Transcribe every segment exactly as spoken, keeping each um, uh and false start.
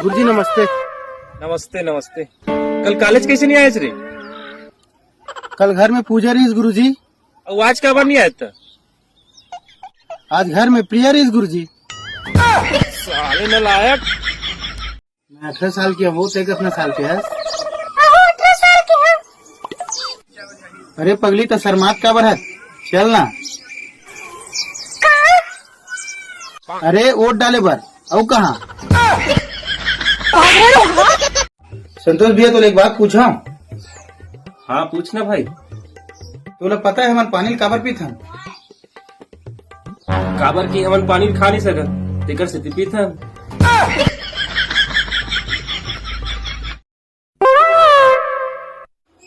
गुरुजी नमस्ते। नमस्ते, नमस्ते। कल कॉलेज कैसे नहीं आए रे? कल घर में पूजा रहिस गुरुजी। अउ आज काबर नहीं आए त? आज घर में प्रिया रहिस गुरुजी। साले नालायक। मैं अठारह साल के हूँ, वो तें कितना साल के है? अठारह साल के है। अरे पगली, त शर्मात काबर है? चल ना। अरे वोट डाले बर, अउ कहाँ? संतोष भैया, तोला एक बात पूछा? हाँ, पूछ ना भाई। तोला पता है हमन पानी ल काबर पीथन? काबर कि हमन पानी ल खा नहीं सकत, तेकर सेती पीथन।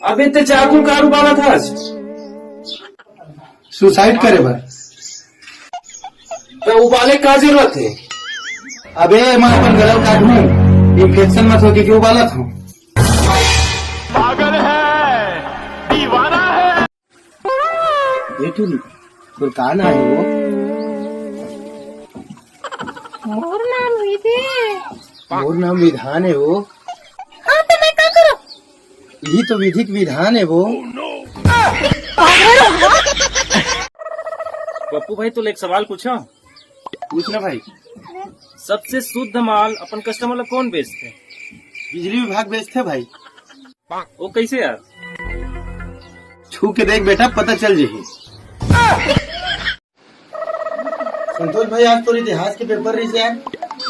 अबे ते चाकू काबर उबालत हस? सुसाइड करे बर। त उबाले का जरूरत है? अबे मैं अपन गला काट हूँ, इन्फेक्शन मत होके क्यों उबालत हूँ? पागल है, दीवाना है। ये क्यों नहीं? बोल, कहाँ ना है वो? मोर नाम विधि। मोर नाम विधान है वो। हाँ, तो मैं का करूँ? यही तो विधिक विधान है वो। पप्पू भाई, तो एक सवाल पूछा। पूछ ना भाई। सबसे शुद्ध माल अपन कस्टमर ला कौन बेचते? बिजली विभाग बेचते भाई। वो कैसे यार? छू के देख बेटा, पता चल जाही। संतोष भाई, आज तोर इतिहास के पेपर रहिस यार,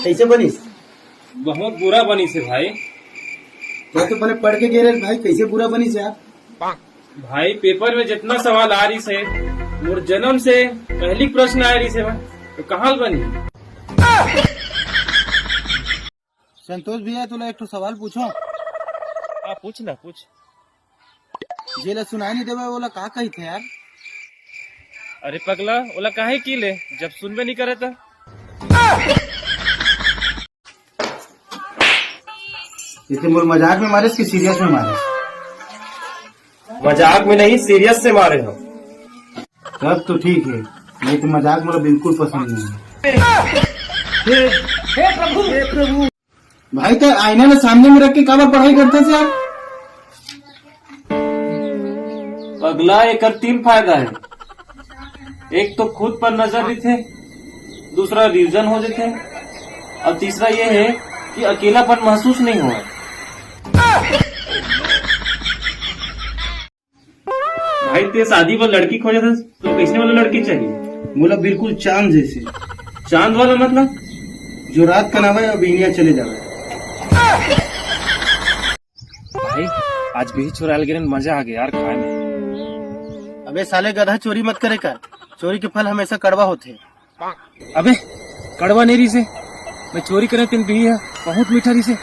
कैसे बनिस? बहुत बुरा बनिस हे भाई। मैं तो पहले पढ़ के गे रहे भाई, कैसे बुरा बनिस यार? भाई, पेपर में जितना सवाल आ रहिस हे, मोर जन्म से पहली प्रश्न आ रहिस हे भाई, तो कहाँ बनी? संतोष भैया, तोला एक ठो सवाल पूछो। हाँ, पूछ ना, पूछ। जेला सुनाई नहीं देवे, ओला का कहिथे यार? अरे पगला, ओला काहे की ले, जब सुनबे नहीं करे त? इतने मोर मजाक में मारे कि सीरियस में मारे? मजाक में नहीं, सीरियस से मारे हो। तब तो ठीक है, ये तो मजाक मोला बिल्कुल पसंद नहीं है। हे, हे प्रभु, हे प्रभु। भाई, त आईना ला सामने में रख के काबर पढ़ाई करथस यार? पगला, एकर तीन फायदा है। एक तो खुद पर नजर रहिथे, दूसरा रिवीजन हो जाथे, और तीसरा ये है कि अकेलापन महसूस नहीं होय। भाई, ते शादी बर लड़की खोजत हस, तो कैसे वाला लड़की चाहिए? मोला बिल्कुल चांद जैसे। चांद वाला मतलब? जो रात कन आवे और बिहनिया चले जावे। भाई, आज बिही चुरायल गिरन, मजा आ गया यार खाए में। अबे साले गधा, चोरी मत करे कर, चोरी के फल हमेशा कड़वा होथे। अबे, कड़वा नहीं रहिसे, मैं चोरी करे तेन बिही है, बहुत मीठा रहिसे।